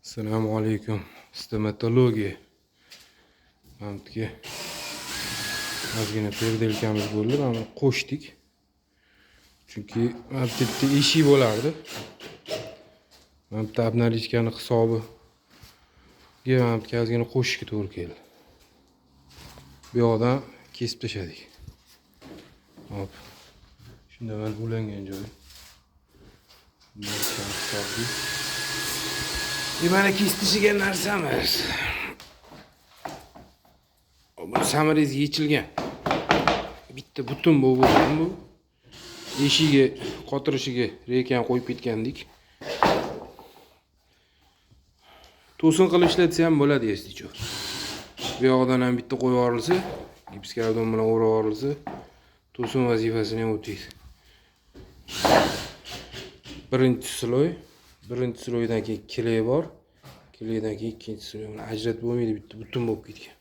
Assalomu alaykum. Stomatologiya. Mana bu yerga ozgina переделка miz bo'ldi. Mana buni qo'shdik. Chunki mana bu yerda eshik bo'lardi. Mana bu yerda обналичка ni hisobiga mana bu yerga ozgina qo'shishga to'g'ri keldi. Bu yoqdan kesib tashladik. Hop. Shunda mana ulangan joyi. Hisobli. E, mana kesib tashlagan narsamiz. Buni саморез yechilgan. Bitta butun bo'lib bo'lgan bu. Eshigiga qotirishiga reykani qo'yib ketgandik. To'sin qilib ishlatsa ham bo'ladi, если. Bu yoqdan ham bitta qo'yib yuborilsa, gipskarton bilan o'rab yuborilsa, to'sin vazifasini ham o'taydi. Birinchi слой, birinchi слой dan keyin клей bor. Клей dan keyin ikkinchi слой. Buni ajratib bo'lmaydi, bitta butun bo'lib ketgan.